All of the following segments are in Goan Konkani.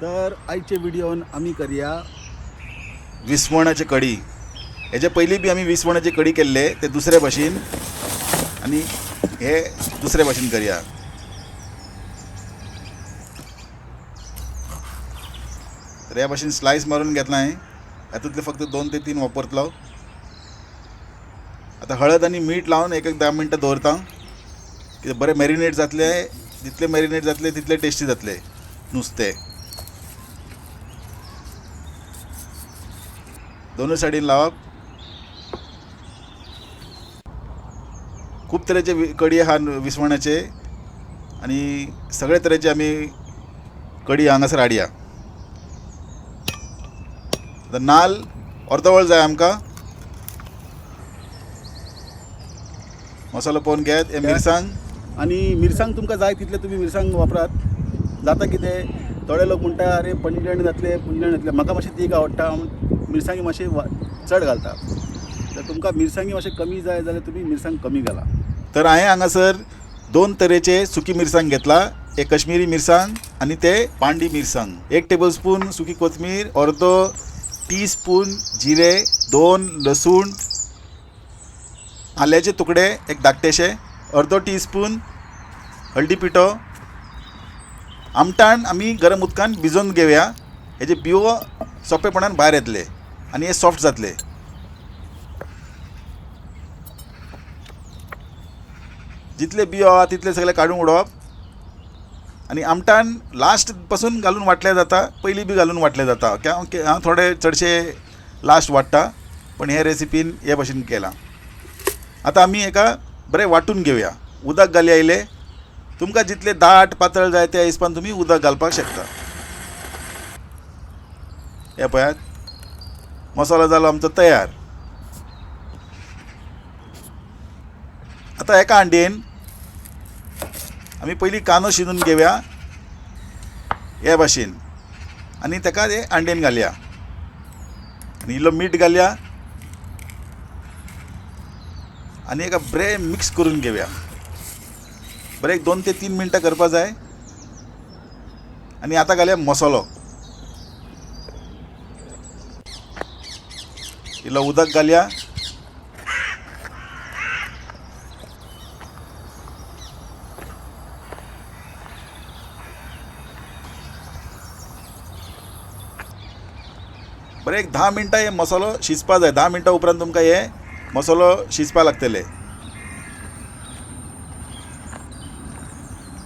तर आयचे व्हिडिओन आमी करया विस्वणाचे कडी. हेजे पयलीं बी आमी विस्वणाची कडी केल्ले ते दुसरे भाशेन, आनी हे दुसरे भाशेन करया. तर ह्या भाशेन स्लायस मारून घेतला हांवें, हातूंतले फक्त 2 ते 3 वापरतलो. आतां हळद आनी मीठ लावन एक एक 10 मिनटां दवरता, कित्याक बरें मॅरिनेट जातलें. जितलें मॅरिनेट जातलें तितलें टेस्टी जातलें नुस्तें. दोनूय सायडीन लावप. खूब तरेचे कडी आहा विस्वणाचे, आनी सगळे तरेचे आमी कडी हांगासर हाडया. आतां नाल अर्दवळ जाय आमकां. मसालो पळोवन घेयात. हे मिरसांग आनी मिरसांग तुमकां जाय तितले तुमी मिरसांग वापरात. जाता कितें, थोडे लोक म्हणटा अरे पंजण जातले, पुंजण जातले. म्हाका मातशें तीख आवडटा, मिरसांगी मातशें चड घालता. तर तुमकां मिरसांगी मातशें कमी जाय जाल्यार तुमी मिरसांग कमी घाला. तर हांवें हांगासर 2 तरेचे सुकी मिरसांग घेतला, एक कश्मीरी मिरसांग आनी ते पांडी मिरसांग. 1 टेबल स्पून सुकी कोथमीर, अर्दो टी स्पून जिरे, 2 लसूण, आल्याचे तुकडे एक धाकटेशे, अर्दो टी स्पून हळदी पिठो. आमटाण आमी गरम उदकान भिजोवन घेवया, हेजे बियो सोंपेपणान भायर येतले आनी हे सॉफ्ट जातले. जितले बियो आहा तितले सगळे काडून उडोवप. आनी आमटाण लास्ट पासून घालून वांटल्यार जाता, पयलीं बी घालून वांटल्यार जाता. हांव थोडे चडशे लास्ट वांट्टा, पण हे रेसिपीन हे भाशेन केलां. आतां आमी हेका बरें वांटून घेवया. उदक घालया इल्लें, तुमकां जितलें दाट पातळ जाय त्या हिसपान तुमी उदक घालपाक शकता. हे पळयात, मसालो जालो आमचो तयार. आतां एका हांडयेन आमी पयलीं कांदो शिनून घेवया हे भाशेन, आनी ताका हे हांडयेन घालया आनी इल्लो मीठ घालया आनी एका बरें मिक्स करून घेवया. बरें एक 2 ते 3 मिनटां करपा जाय. आनी आतां घालया मसालो, इल्लो उदक घालया. बरें एक 10 मिनटां हे मसालो शिजपा जाय. 10 मिनटां उपरांत तुमकां हे मसालो शिजपा लागतले.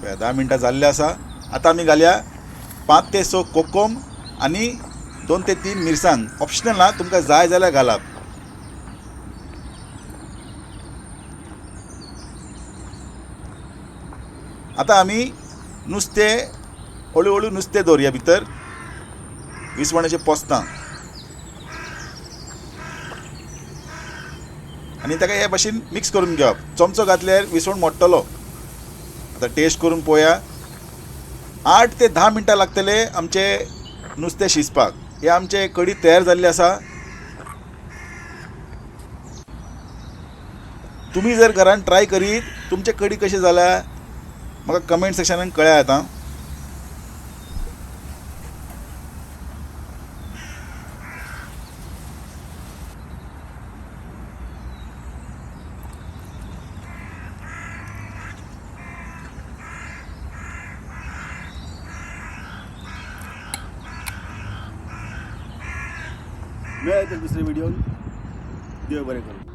पळया 10 मिनटां जाल्ले आसा. आतां आमी घालया 5 ते 6 कोकोम आनी 2 ते 3 मिरसांग. ऑप्शनल ना, तुमकां जाय जाल्यार घालात. आतां आमी नुस्तें हळू हळू नुस्तें दवरया भितर, विस्वणाचें पोस्तां, आनी ताका हे भाशेन मिक्स करून घेवप. चमचो घातल्यार विसवण मोडटलो. आतां टेस्ट करून पळोवया. 8 ते 10 मिनटां लागतले आमचे नुस्तें शिजपाक. हे आमचे कडी तयार जाल्ली आसा. तुमी जर घरान ट्राय करीत तुमचे कडी कशी जाल्या म्हाका कमेंट सेक्शनान कळयात. आं, मेळ्ळें तर दुसरे व्हिडिओन. देव बरें करूं.